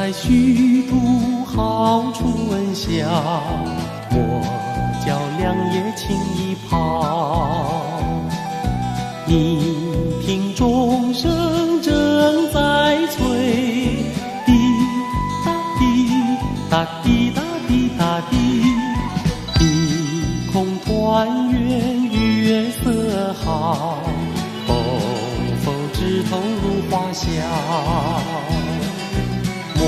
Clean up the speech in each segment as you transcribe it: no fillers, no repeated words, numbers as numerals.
在虛度好春宵，莫教良夜輕易拋。你聽鐘聲正在催，滴答滴答滴答滴答滴，碧空團圓月色好，浮浮枝頭如花笑。莫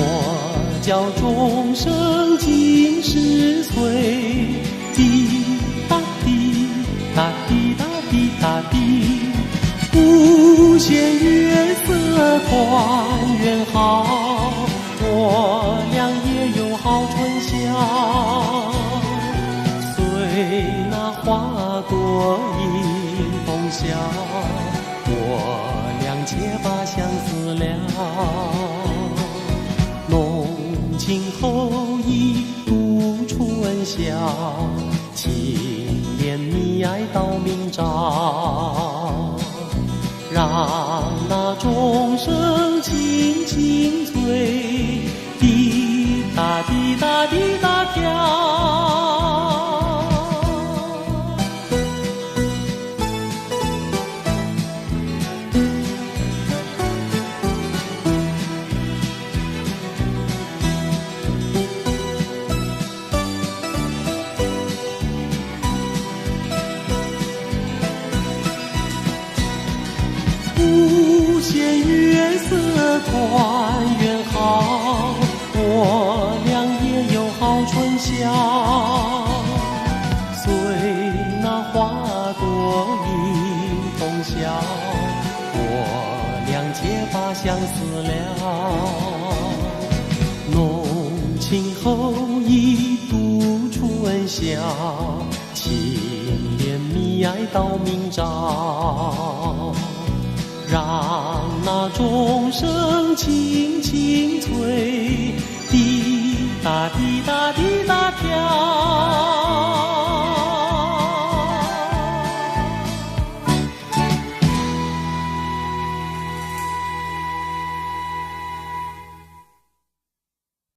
教鐘聲今時催，滴答滴答滴答滴答滴，無限月色團圓好，我倆也有好春宵。隨那花朵迎風笑，我倆且把相思了。濃情厚誼度春宵，情連蜜愛到明朝。讓那鐘聲輕輕催，滴答滴答滴答跳。無限月色團圓好，我倆也有好春宵。隨那花朵迎風笑，我倆且把相思了。濃情厚誼度春宵，情連蜜愛到明朝。讓那鐘聲輕輕催，滴答滴答滴答跳。